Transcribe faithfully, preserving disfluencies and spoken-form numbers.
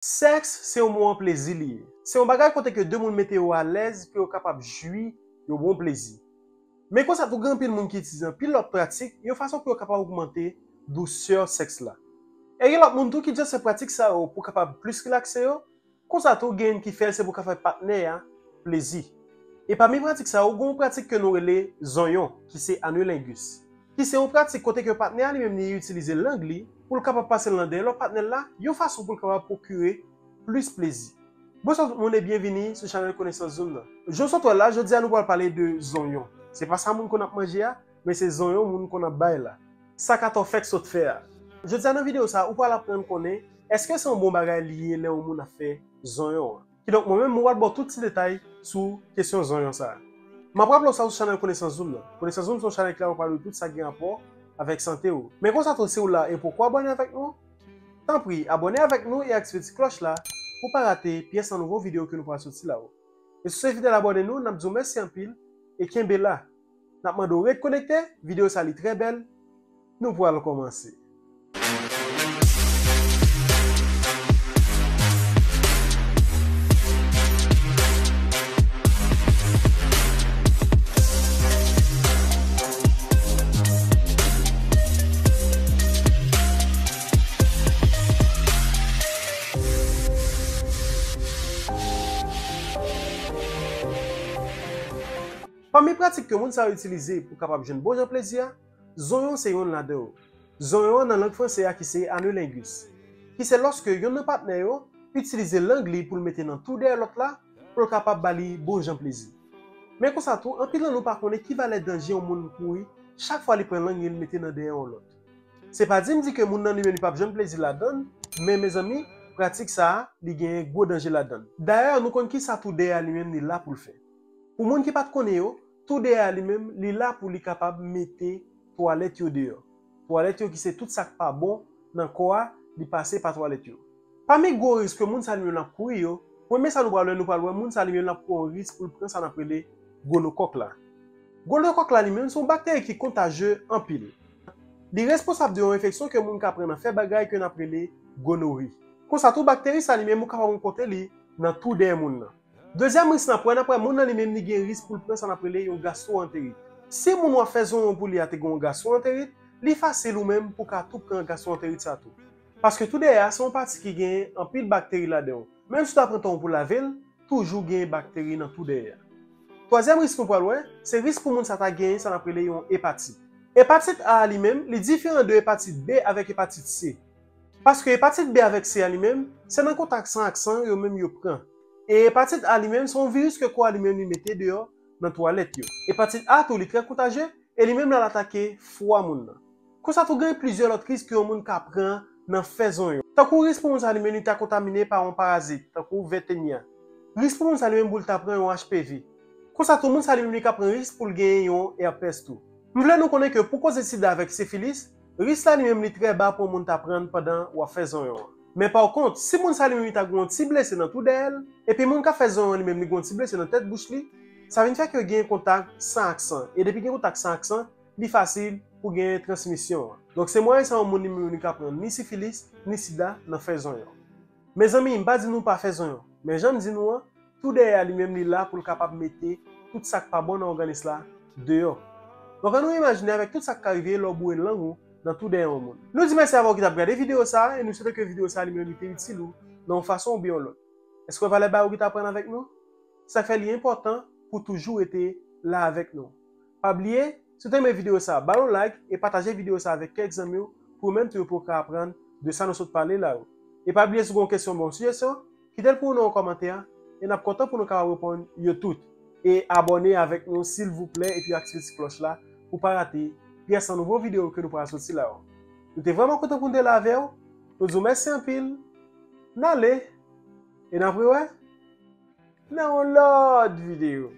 Sèks se yon moman plezi li ye. Se yon bagay kote ke de moun mete yo alèz pou yo kapab jwi yon bon plezi. Men konsa tou, gen anpil moun ki itilize anpil lòt pratik yon fason pou yo kapab ogmante dousè sèks la. E gen lòt moun tou ki just fè pratik sa yo pou kapab plis rilakse yo. Konsa tou, gen youn ki fè l se pou ka fè patnè a plezi. E pami pratik sa yo, gen yon pratik ke nou rele zonyon, ki se anilingus, ki se yon pratik kote ke patnè a li menm li itilize lang li pou l kapab pase l nan dèyè lòt patnè l la, yon fason pou l kapab pwokire plis plezi. Bonswa tout moun e byenvini sou chanèl Konesans Zoom nan. Jan w sot wè la, jodi a nou pral pale de zonyon. Se pa sa moun konn ap manje a, men se zonyon moun konn ap bay la. Sa k atò fèk sot fè a. Jodi a nan videyo sa, ou pral aprann konnen èske se yon bon bagay li ye lè yon moun ap fè zonyon an. Kidonk mwen menm, mwen pral ba w tout ti detay sou kesyon zonyon sa a. M ap raple w sa sou chanèl Konesans Zoom nan. Konesans Zoom se yon chanèl ki la pou pale de tout sa ki gen rapò avèk sante w. Men konsa tou, si w la e poko abòne avèk nou, tanpri, abòne avèk nou e aktive ti klòch la pou w pa rate pyès nan nouvo videyo ke nou pral soti la yo. E si w se fidèl abòne nou, n ap di w mèsi anpil e kenbe la. N ap mande w ret konekte, videyo sa li trè bèl, nou pral kòmanse. Pami pratik ke moun sa yo itilize pou kapab jwenn bon jan plezi a, zonyon se yonn ladan yo. Zonyon an nan lang franse a ki se anilingus, ki se lòske yonn nan patnè yo itilize lang li pou l mete nan tou dèyè lòt la pou l kapab ba li bon jan plezi. Men konsa tou, anpil nan nou pa konnen ki valè danje yon moun kouri chak fwa li pran lang li l mete nan dèyè yon lòt. Se pa di m di ke moun nan li menm li p ap jwenn plezi ladan l, men mezanmi, pratik sa a, li gen gwo danje ladan l. Dayè, nou konn kisa tou dèyè a li menm li la pou l fè. Pou moun ki pa t konnen yo, tou dèyè a li menm, li la pou li kapab mete twalèt yo deyò. Twalèt yo ki se tout sa k pa bon nan kò a, li pase pa twalèt yo. Pami gwo risk ke moun sa li menm l ap kouri yo, premye sa nou pral wè, nou pral wè moun sa li menm l ap kouri yon risk pou l pran sa n ap rele gonokòk la. Gonokòk la li menm se yon bakteri ki kontajye anpil. Li responsab de yon enfeksyon ke moun ka pran nan fè bagay ke n ap rele gonori. Konsa tou, bakteri sa li menm ou kapab rankontre li nan tou dèyè moun nan. Dezyèm risk n ap wè, n ap wè moun nan li menm li gen risk pou l pran sa n ap rele yon gastwoanterit. Si moun w ap fè zonyon pou li a te gen yon gastwoanterit, li fasil ou menm pou w ka tou pran gastwoanterit sa tou. Paske tou dèyè a se yon pati ki gen anpil bakteri ladan yo. Menm si w ta pran tan w pou lave l, toujou gen bakteri nan tou dèyè a. Twazyèm risk nou pral wè, se risk pou moun sa ta genyen sa n ap rele yon epatit. Epatit A a li menm, li diferan de epatit B avèk epatit C. Paske epatit B avèk C a li menm, se nan kontak san ak san yo menm yo pran. E epatit A li menm, se yon viris ke kò a li menm li mete deyò nan twalèt yo. Epatit A tou, li trè kontajye, e li menm l al atake fwa moun nan. Konsa tou, gen plizyè lòt risk ke yon moun ka pran nan fè zonyon. Tankou risk pou moun sa li menm li ta kontamine pa yon parazit, tankou vè tenya. Risk pou moun sa li menm pou l ta pran yon H P V. Konsa tou, moun sa li menm li ka pran risk pou l genyen yon èpès tou. M vle nou konnen ke pou koze sida avèk sifilis, risk la li menm li trè ba pou yon moun ta pran l pandan w ap fè zonyon an. Men pa kont, si moun sa li menm li ta gen yon ti blese nan tou dèyè l, epi moun k ap fè zonyon an li menm li gen yon ti blese nan tèt bouch li, sa vin fè ke gen kontak san ak san. E depi gen kontak san ak san, li fasil pou gen transmisyon an. Donk se mwayen sa yon moun li menm li ka pran ni sifilis, ni sida nan fè zonyon. Mezanmi, m pa di nou pa fè zonyon, men jan m di nou an, tou dèyè a li menm li la pou l kapab mete tout sa k pa bon nan òganis la deyò. Donk ann nou imajine avèk tout sa k ka rive lè w boure lang ou nan tou dèyè yon moun. Nou di mèsi avè w ki t ap gade videyo sa a e nou swete ke videyo sa a li menm li te itil ou nan yon fason oubyen yon lòt. Èske w valè bagay ou ki t aprann avèk nou? Sa k fè li enpòtan pou w toujou rete la avèk nou. Pa bliye, si w te renmen videyo sa a, ba l yon like e pataje videyo sa a avèk kèk zanmi w pou yo menm tou yo poko ka aprann de sa nou sot pale la yo. E pa bliye, si w gen yon kesyon oubyen yon sijesyon, kite l pou nou nan yon kòmantè e n ap kontan pou nou kapab reponn yo tout. E abòne avèk nou silvouplè epi aktive ti klòch la pou w pa rate pyès nan nouvo videyo ke nou pral soti la yo. Nou te vrèman kontan pou nou te la avè w. Nou di w mèsi anpil. N ale e n ap rewè nan yon lòt videyo.